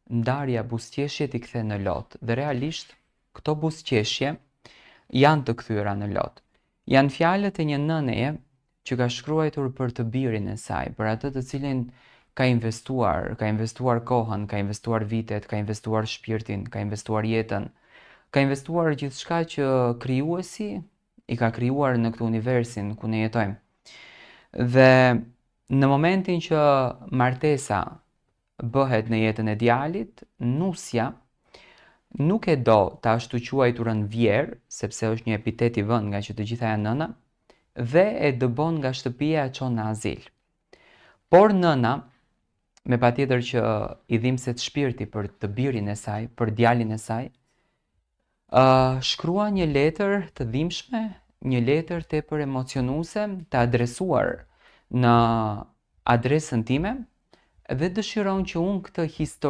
Ndarja buzëqeshjet i kthen në lot dhe realisht këto buzëqeshje janë të kthyera në lot. Janë fjalët e një nëneje që ka shkruajtur për të birin e saj, për atë të cilin ka investuar, ka investuar kohën, ka investuar vitet, ka investuar shpirtin, ka investuar jetën, ka investuar gjithçka që krijuesi i ka krijuar në këtë universin ku ne jetojmë. Dhe në momentin që martesa bëhet në jetën e djalit, nusja nuk e do të ashtuquajturën vjerrë, sepse është një epitet i vënë nga që të gjitha janë nëna, dhe e dëbon nga shtëpia e çon në azil. Por nëna, me patjetër që i dhimbset shpirti për të birin e saj, për djalin e saj, uh, shkruan një letër të dhimbshme, një letër tepër emocionuese të adresuar në adresën time dhe dëshiron që unë këtë histori.